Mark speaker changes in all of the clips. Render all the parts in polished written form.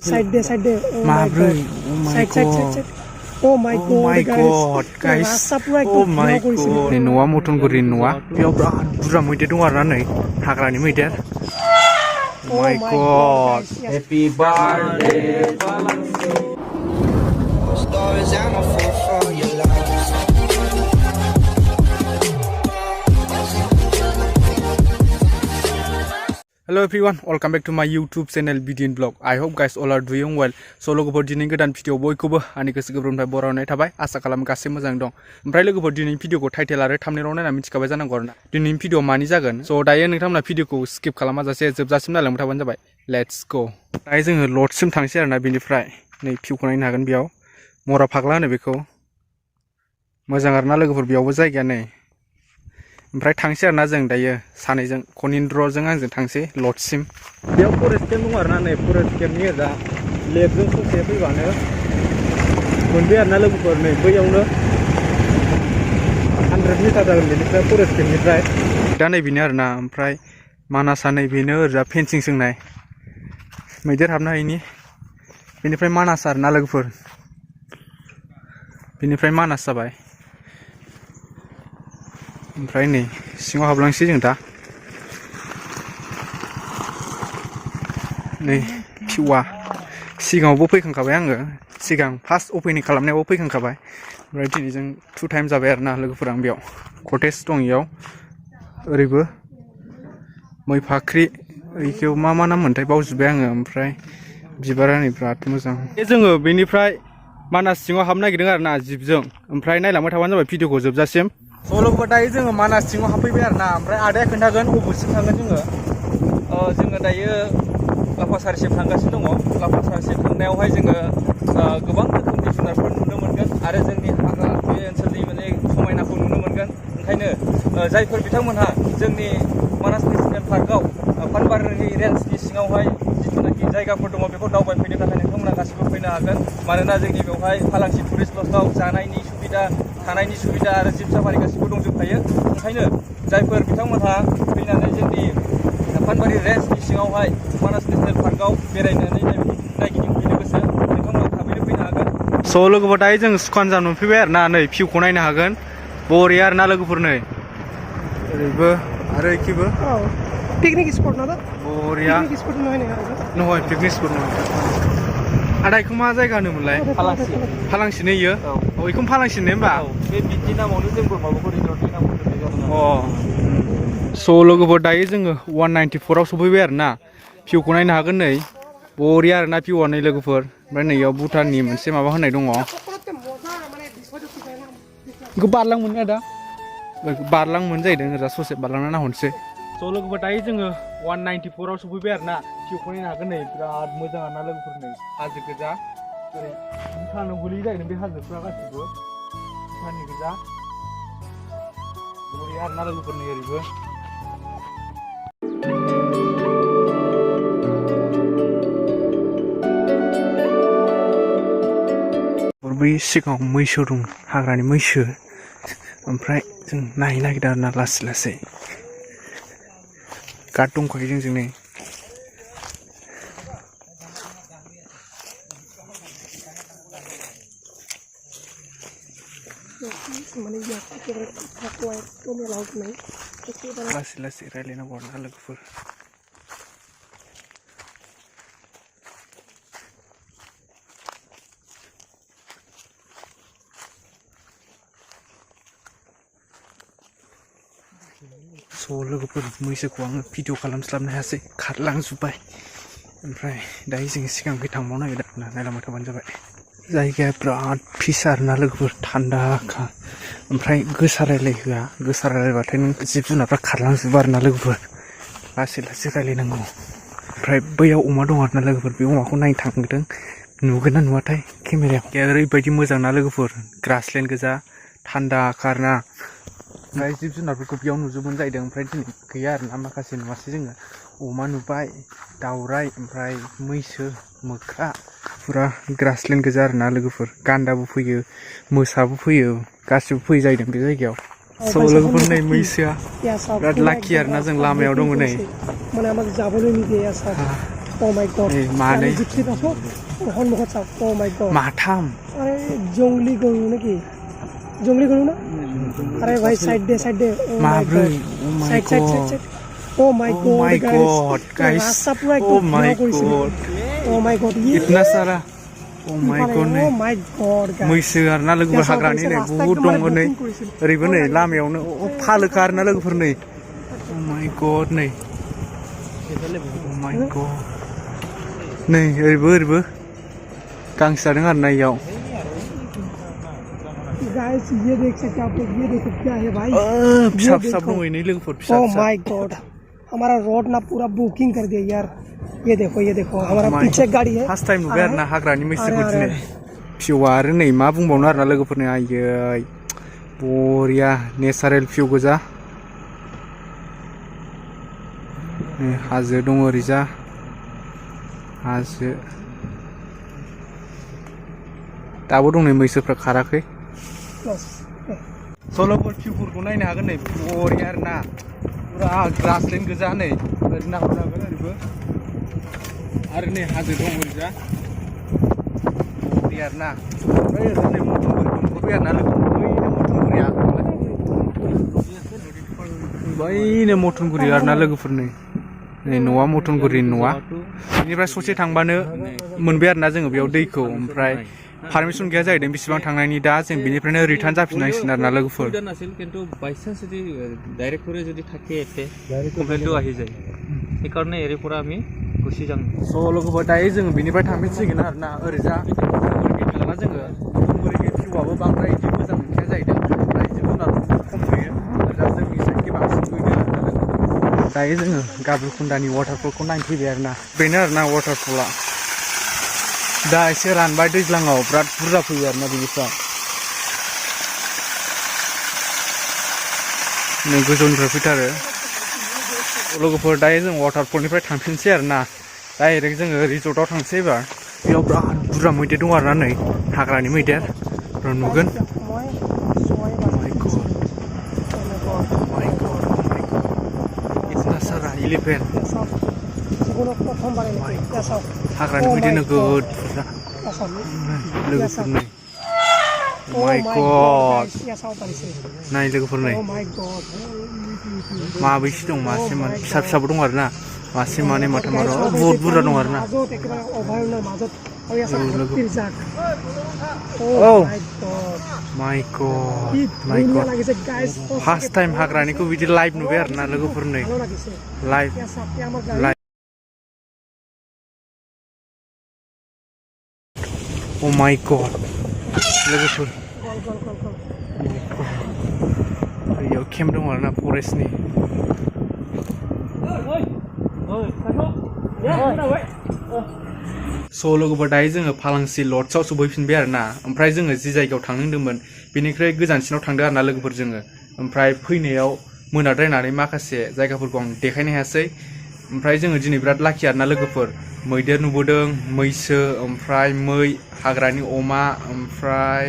Speaker 1: Side there. Oh my god. Side. Oh my god, guys. Oh my god.
Speaker 2: Ini Nuwa mutun gurin Nuwa. Biar berapa Mwider dong warna nih. Hagra nih Mwider. Oh my god.
Speaker 3: Happy birthday, Palangshi. Stories I'm a fool for your love.
Speaker 2: Hello everyone, welcome back to my YouTube channel Bidin Vlog. I hope guys all are doing well. So लोगोफोर दिनै गोदान video बयखौबो आंनि गोसो गोरबोनिफ्राय बरायनाय थाबाय आसा खालामो गासै मोजां दं। ओमफ्राय लोगोफोर दिनै भिडिअखौ टाइटेल आरो थाम्बनेलाव नायना मिथिखाबाय जानांगौ आरोना दिनैनि भिडिअ मानि जागोन। स' दायो नोंथांमोना भिडिअखौ स्किप खालामाजासे जोबजासिम नायलांबाय थाबानो जाबाय। Let's go. दायो जोङो लडसिम थांसै आरोना बेनिफ्राय नै भिउखौ नायनो हागोन बेयाव मरा फाग्ला होनो बेखौ। मोजां आरोना लोगोफोर बेयावबो जायगाया नै। ओमफ्राय थांसै आरोना जों दायो सानैजों कनिन्द्रजों आंजों थांसै लडसिम। बेयाव फरेस्ट केम्प दं आरोना नै फरेस्ट केम्पनि ओजा लेफ्टजों ससे फैबानो मोनबाय आरोना लोगोफोर नै बैयावनो 100 मिटार जागोन बेनिफ्राय फरेस्ट केम्पनिफ्राय दा नै बेनो आरोना। ओमफ्राय मानासआ नै बेनो ओरैजा फेन्सिं सोंनाय मैदेर हाबनो हायिनि बेनिफ्राय मानास आरोना लोगोफोर बेनिफ्राय मानास जाबाय। ओमफ्राय नै सिङाव हाबलांसै जों दा नै भिउआ सिगाङावबो फैखांखाबाय आङो सिगां फार्स्ट अपेनिं खालामनायावबो फैखांखाबाय। ओमफ्राय दिनै जों 2 टाइम जाबाय आरोना लोगोफोर आं बेयाव कटेज दं इयाव ओरैबो मै फाख्रि ओइखौ मा नाम मोनथाय बावजोब्बाय आङो। ओमफ्राय बिबारा नै बिराद मोजां। जोङो बेनिफ्राय मानास सिङाव हाबनो नागिरदों आरोना जिपजों। ओमफ्राय नायलांबाय थाबानो जाबाय भिडिअखौ जोबजासिम। सल'खौ दायो जोङो मानास सिङाव हाबफैबाय आरोना। ओमफ्राय आदाया खोन्थागोन बबेसिम थांगोन जोङो दायो लाफासारिसिम थांगासिनो दङ। लाफासारिसिम थांनायावहाय जोङो गोबां रोखोमनि जुनारफोर नुनो मोनगोन आरो जोंनि हाग्रा बे ओनसोलनि माने समायनाखौ नुनो मोनगोन। ओंखायनो जायफोर बिथांमोनहा जोंनि मानास नेसनेल पार्कआव पानबारि रेन्जनि सिङावहाय जिथुनाखि जायगाफोर दङ बेखौ दावबायफैनो थाखाय नोंथांमोना गासिबो फैनो हागोन। मानोना जोंनि बेवहाय पालांशि टुरिस्ट लजआव जानायनि सुबिदा थानायनि सुबिदा आरो जिब साफारि गासिबो दंजोबखायो। ओंखायनो जायफोर बिथांमोनहा फैनानै जोंनि पानबारि रेन्जनि सिङावहाय मानास नेसनेल पार्कआव बेरायनानै नायगिदिंफैनो गोसो नोंथांमोना थाबैनो फैनो हागोन। स' लोगोफोर दायो जों सुखानजा मोनफैबाय आरोना नै भिउखौ नायनो हागोन बरिया आरोना लोगोफोर नै ओरैबो आरो एखिबो
Speaker 1: पिकनिक स्पट ना
Speaker 2: बरिया
Speaker 1: पिकनिक स्पट
Speaker 2: नहय पिकनिक स्पट नङा। आदा इखौ मा जायगा होनोमोनलाय? फालांशि ने इयो? औ इखौ फालांशि ने होमबा?
Speaker 3: बे बिदि नामावनो जोंबो माबाखौ रिजर्टनि नामखौ दोननाय जादों।
Speaker 2: स' लोगोफोर दायो जोङो 194 आव सफैबाय आरोना भिउखौ नायनो हागोन नै बरिया आरोना भिउआ नै लोगोफोर। ओमफ्राय नै इयाव भुटाननि मोनसे माबा होननाय दङ बेखौ बारलांमोन आदा बारलांमोन जाहैदों ओजा ससे बारलांना नाहरनोसै। स' लोगोफोर दायो जोङो 194 आव सफैबाय आरोना भिउखौ नायनो हागोन नै बिराद मोजां आरोना लोगोफोर नै हाजो गोजा ओरै भुटानाव गोलैयो जाहैदों बे हाजोफ्रा गासिबो भुटाननि गोजा बरिया आरोना लोगोफोर नै ओरैबो। बै सिगाङाव मैसो दं हाग्रानि मैसो। ओमफ्राय जों नायनो नागिरदों आरोना लासै लासै गार्ड दंखायो जोंजों नै। लासै लासै रायलायनांगौ आरोना लोगोफोर। स' लोगोफोर मैसोखौ आङो भिडिअ खालामस्लाबनो हायासै खारलांजोब्बाय। ओमफ्राय दायो जों सिगांखै थांबावनो नागिरदों आरोना नायलांबाय थाबानो जाबाय। जायगाया बिराद फिस आरोना लोगोफोर थान्दाखा। ओमफ्राय गोसा रायलायहोआ गोसा रायलायबाथाय नों जिब जुनारफ्रा खारलांजोबो आरोना लोगोफोर लासै लासै रायलायनांगौ। ओमफ्राय बैयाव अमा दं आरोना लोगोफोर बे अमाखौ नायनो थांदों नुगोन ना नुवाथाय केमेरायाव ओरैबायदि मोजां ना लोगोफोर ग्रासलेण्ड गोजा थान्दाखा आरोना। ओमफ्राय जिब जुनारफोरखौ बेयाव नुजोबगोन जाहैदों। ओमफ्राय दिनै गैया आरोना माखासे नुवासै जोङो अमा नुबाय दाउराइ ओमफ्राय मैसो मोख्रा फुरा ग्रासलेण्ड गोजा आरोना लोगोफोर। गान्दाबो फैयो मोसाबो फैयो गासिबो फैयो जाहैदों बे जायगायाव। स' लोगोफोर नै मैसोआ बिराद लाखि आरोना जों लामायाव दङ नै
Speaker 1: Oh my god.
Speaker 2: मानै
Speaker 1: जिपसि दास हनमुखत चाव Oh my god.
Speaker 2: माथाम
Speaker 1: अरे जंगली गरु नाकि जंगली गरु ना अरे भाई साइड दे Oh my
Speaker 2: माब्रै
Speaker 1: god.
Speaker 2: Oh my
Speaker 1: Side.
Speaker 2: god
Speaker 1: Oh my
Speaker 2: Oh my god guys
Speaker 1: रास्ता पूरा
Speaker 2: Oh
Speaker 1: एकदम
Speaker 2: my
Speaker 1: ब्लॉक होइছে
Speaker 2: god
Speaker 1: Oh my god ये
Speaker 2: इतना सारा Oh my god नै
Speaker 1: Oh my god guys
Speaker 2: मैसो आरोना लोगोफोर हाग्रानि नै बहुद दङ नै ओरैबो नै लामायावनो फालोखा आरोना लोगोफोर नै Oh my god नै Oh my god नै ओरैबो गांसो जादों आरोना इयाव
Speaker 1: गाइस ये देख सकते आप लोग ये देखो क्या है भाई
Speaker 2: फिसा फिसा दङ नै लोगोफोर फिसा
Speaker 1: Oh
Speaker 2: फिसा
Speaker 1: my god हमारा रोड ना पूरा बुकिंग कर दिया यार ये देखो हमारा पीछे गाड़ी है
Speaker 2: फार्स्ट टाइम नुबाय आरोना हाग्रानि मैसोखौ दिनै भिउआ आरो नै मा बुंबावनो आरोना लोगोफोरनि आयै बरिया नेचारेल भिउ गोजा नै हाजो दङ ओरैजा हाजो दाबो दं नै मैसोफ्रा खाराखै सल'फोर भिउफोरखौ नायनो हागोन नै बरिया आरोना पुरा ग्रासलेन्ड गोजा नै ओरै नाहरनो हागोन ओरैबो आरो नै हाजो दं ओरैजा बरिया आरोना ओमफ्राय ओरै मथनगुरि दंफैयो आरोना बैनो मथनगुरि आरोना लोगोफोर नै न'आ मथनगुरिनि न'आ बेनिफ्राय ससे थांबानो मोनबाय आरोना जोङो बेयाव दैखौ ओमफ्राय पारमिसन गैया जाहैदों बेसेबां थांनायनि दा जों बेनिफ्रायनो रिटार्न जाफिननांसिगोन आरोना लोगोफोर
Speaker 4: नाছিল কিন্তু বাইচান্স যদি ডাইরেক্ট করে যদি থাকে এতে কমপ্লেইনটো আহি যায় সেইকাৰণে এৰি পৰা আমি গুচি যাম
Speaker 2: स' लोगोफोर दायो जोङो बेनिफ्राय थांफिनसिगोन आरोना ओरैजा मथनगुरिखै थाङोबा जोङो मथनगुरिखै भिउआबो बांद्राय इदि मोजां मोनखाया जाहैदों ओमफ्राय जिब जुनारफोरबो खम फैयो ओरैजा जोंनि साइडखै बांसिन फैदों आरोना लोगोफोर दायो जोङो गाब्रुखुन्दानि वाटारफलखौ नायनो फैबाय आरोना बेनो आरोना वाटारफला दा एसे रानबाय दैज्लाङाव बिराद बुरजा फैयो आरोना बिनिफ्राय नै गोजौनिफ्राय फैथारो लोगोफोर दायो जों वाटारफलनिफ्राय थांफिनसै आरोना डाइरेक्ट जोङो रिजर्टआव थांसै एबार बेयाव बिराद बुरजा मैदेर दं आरोना नै हाग्रानि मैदेर नुगोन इतना सारा एलिफेन्ट हाग्रानि मैदेर नोगोद बुरजा लोगोफोर नै माय गड नाय लोगोफोर नै माबैसे दं मासे माने फिसा फिसाबो दं आरोना मासे मानै माथाम आरो बहुत बुरजा दं आरोना माय गड फार्स्ट टाइम हाग्रानिखौ बिदि लाइभ नुबाय आरोना लोगोफोर नै लाइभ Oh my god लोगोफोर बेयाव केम्प दं आरोना फरेस्टनि स' लोगोफोर दायो जोङो फालांसि लड्सआव सफैफिनबाय आरोना ओमफ्राय जोङो जि जायगायाव थांनो होनदोंमोन बेनिख्रुइ गोजानसिनाव थांदों आरोना लोगोफोर जोङो ओमफ्राय फैनायाव मोनाद्रायनानै माखासे जायगाफोरखौ आं देखायनो हायासै ओमफ्राय जोङो दिनै बिराद लाखि आरोना लोगोफोर मैदेर नुबोदों मैसो ओमफ्राय मै हाग्रानि अमा ओमफ्राय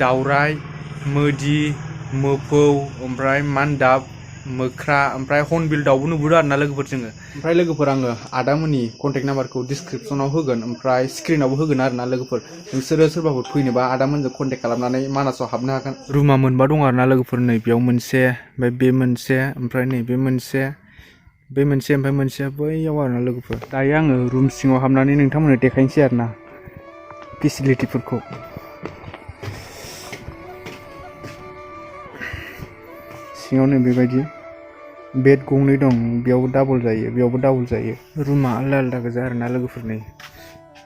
Speaker 2: दावराइ मोदि मोफौ ओमफ्राय मान्दाब मोख्रा ओमफ्राय हर्नबिल दाउबो नुबोदों आरोना लोगोफोर जोङो ओमफ्राय लोगोफोर आङो आदामोननि कन्टेक्ट नाम्बारखौ डिसक्रिपसनाव होगोन ओमफ्राय स्क्रिनावबो होगोन आरोना लोगोफोर नोंसोरो सोरबाफोर फैनोबा आदामोनजों कन्टेक्ट खालामनानै मानासाव हाबनो हागोन रुमा मोनबा दं आरोना लोगोफोर नै बेयाव मोनसे ओमफ्राय बे मोनसे ओमफ्राय नै बे मोनसे ओमफ्राय मोनसेया बैयाव आरोना लोगोफोर दायो आङो रुम सिङाव हाबनानै नोंथांमोननो देखायनोसै आरोना फेसिलिटिफोरखौ सिङावनो बेबायदि बेड गंनै दं बेयावबो डाबल जायो रुमा आलदा आलदा गोजा आरोना लोगोफोरनि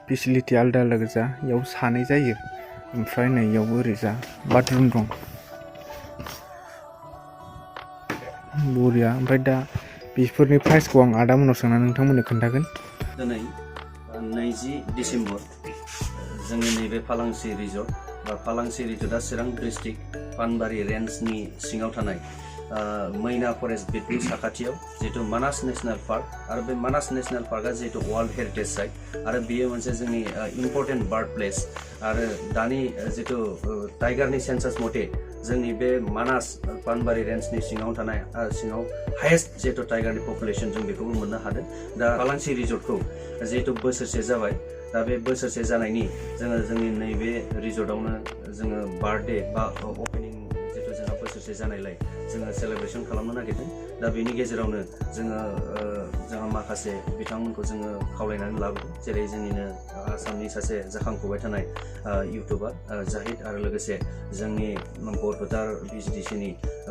Speaker 2: फेसिलिटि आलदा आलदा गोजा इयाव सानै जायो ओमफ्राय नै इयावबो ओरैजा बाथरुम दं बरिया ओमफ्राय दा बेफोरनि प्राइसखौ आं आदामोनाव सोंनानै नोंथांमोननो खोन्थागोन
Speaker 5: दिनै 20 डिसेम्बर जोंनि नैबे फालांसि रिजर्ट बा फालांसि रिजर्टआ चिरां डिस्ट्रिक्ट पानबारि रेन्जनि सिङाव थानाय मैना फरेस्ट बिटनि साखाथियाव जिहेतु मानास नेशनेल पार्क आरो बे मानास नेशनेल पार्कआ जिहेतु वर्ल्ड हेरिटेज साइट आरो बेयो मोनसे जोंनि इम्पर्टेन्ट बार्ड प्लेस आरो दानि जितु टाइगारनि सेन्सास मथे जोंनि बे मानास पानबारि रेन्जनि सिङाव थानाय सिङाव हाइएस्ट जिहेतु टाइगारनि पपुलेसन जों बेखौबो मोननो हादों दा पालांशि रिजर्टखौ जिहेतु बोसोरसे जाबाय दा बे बोसोरसे जानायनि जोङो जोंनि नैबे रिजर्टआवनो जोङो बार्थडे बा अपेनिं जिहेतु जोंहा बोसोरसे जानायलाय जोङो सेलेब्रेसन खालामनो नागिरदों दा बेनि गेजेरावनो जोंहा माखासे बिथांमोनखौ जोङो खावलायनानै लाबोदों जेरै जोंनिनो आसामनि सासे जाखांफुबाय थानाय इउटुबार जाहिद आरो लोगोसे जोंनि बरपेटा बिजिडिसिनि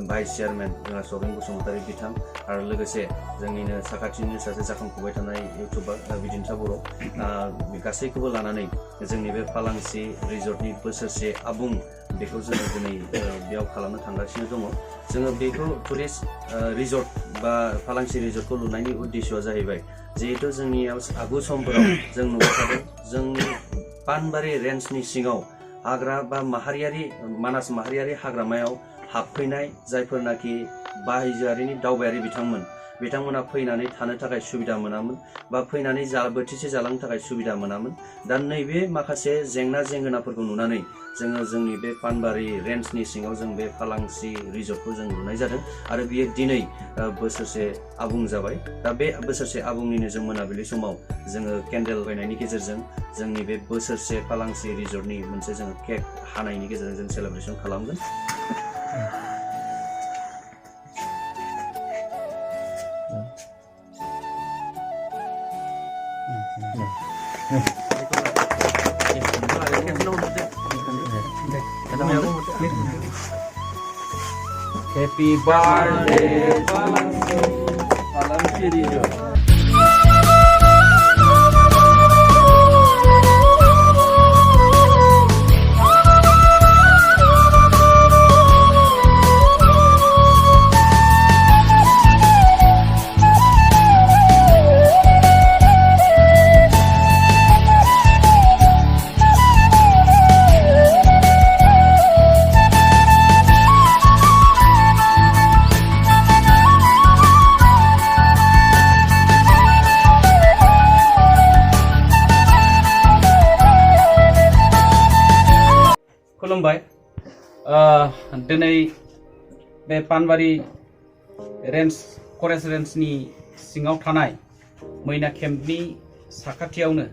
Speaker 5: भाइस चेयारमेन जोंहा सरेन बसुमतारी बिथां आरो लोगोसे जोंनिनो साखाथिनिनो सासे जाखांफुबाय थानाय इउटुबार बिदिन बर' गासैखौबो लानानै जोंनि बे पालांशि रिजर्टनि बोसोरसे आबुं बेखौ जोङो दिनै बेयाव खालामनो थांगासिनो दङ जोङो बेखौ टुरिस्ट रिजर्ट बा पालांशि रिजर्टखौ लुनायनि उद्देश्यआ जाहैबाय जिहेतु जोंनियाव आगु समफोराव जों नुबाय थादों जोंनि पानबारि रेन्जनि सिङाव हाग्रा बा मानास माहारियारि हाग्रामायाव हाबफैनाय जायफोरनाखि बायजोआरिनि दावबायारि बिथांमोना फैनानै थानो थाखाय सुबिदा मोनामोन बा फैनानै बोथिसे जालांनो थाखाय सुबिदा मोनामोन दा नैबे माखासे जेंनाफोरखौ नुनानै जोङो जोंनि बे पानबारि रेन्जनि सिङाव जों बे पालांशि रिजर्टखौ जों लुनाय जादों आरो बियो दिनै बोसोरसे आबुं जाबाय दा बे बोसोरसे आबुंनिनो जों मोनाबिलि समाव जोङो केन्डेल बायनायनि गेजेरजों जोंनि बे बोसोरसे पालांशि रिजर्टनि मोनसे जोङो केक हानायनि गेजेरजों जों सेलेब्रेसन खालामगोन
Speaker 3: Happy birthday, Palangshi Resort.
Speaker 4: खुलुमबाय दिनै बे पानबारि रेन्ज फरेस्ट रेन्जनि सिङाव थानाय मैना केम्पनि साखाथियावनो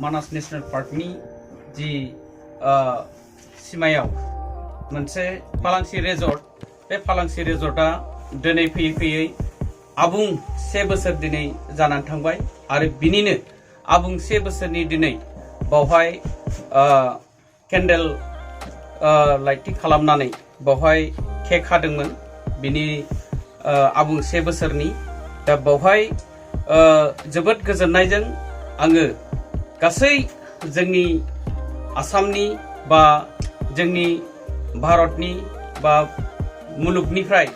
Speaker 4: मानास नेशनेल पार्कनि जि सिमायाव मोनसे पालांशि रिजर्ट बे पालांशि रिजर्टआ दिनै फैयै आबुं 1 बोसोर दिनै जानानै थांबाय आरो बिनिनो आबुं 1 बोसोरनि दिनै बावहाय केन्डेल लाइटिं खालामनानै बावहाय केक हादोंमोन बिनि आबुं 1 बोसोरनि दा बावहाय जोबोद गोजोननायजों आङो गासै जोंनि आसामनि बा जोंनि भारतनि बा मुलुगनिफ्राय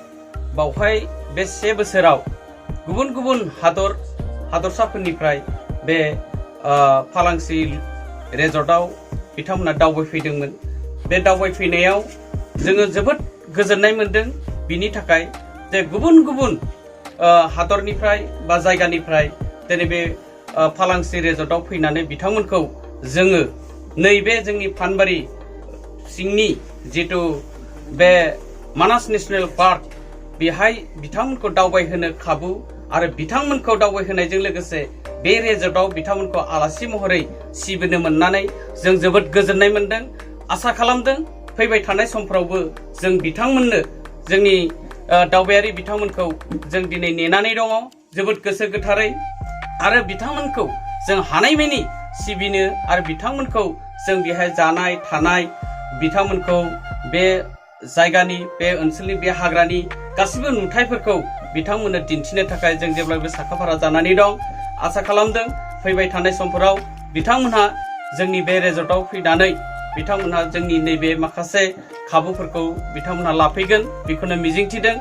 Speaker 4: बावहाय बे 1 बोसोराव गुबुन गुबुन हादरसाफोरनिफ्राय बे पालांशि रिजर्टआव बिथांमोना दावबायफैदोंमोन बे दावबायफैनायाव जोङो जोबोद गोजोननाय मोनदों बिनि थाखाय जे गुबुन गुबुन हादरनिफ्राय बा जायगानिफ्राय दिनै बे पालांशि रिजर्टआव फैनानै बिथांमोनखौ जोङो नैबे जोंनि पानबारि सिंनि जितु बे मानास नेशनेल पार्क बेहाय बिथांमोनखौ दावबायहोनो खाबु आरो बिथांमोनखौ दावबायहोनायजों लोगोसे बे रिजर्टआव बिथांमोनखौ आलासि महरै सिबिनो मोननानै जों जोबोद गोजोननाय मोनदों आसा खालामदों फैबाय थानाय समफ्रावबो जों बिथांमोननो जोंनि दावबायारि बिथांमोनखौ जों दिनै नेनानै दङ जोबोद गोसो गोथारै आरो बिथांमोनखौ जों हानायमानि सिबिनो आरो बिथांमोनखौ जों बेहाय जानाय थानाय बिथांमोनखौ बे जायगानि बे ओनसोलनि बे हाग्रानि गासिबो नुथायफोरखौ बिथांमोननो दिन्थिनो थाखाय जों जेब्लाबो साखाफारा जानानै दं आसा खालामदों फैबाय थानाय समफोराव बिथांमोनहा जोंनि बे रिजर्टआव फैनानै बिथांमोनहा जोंनि नैबे माखासे खाबुफोरखौ बिथांमोनहा लाफैगोन बेखौनो मिजिंथिदों।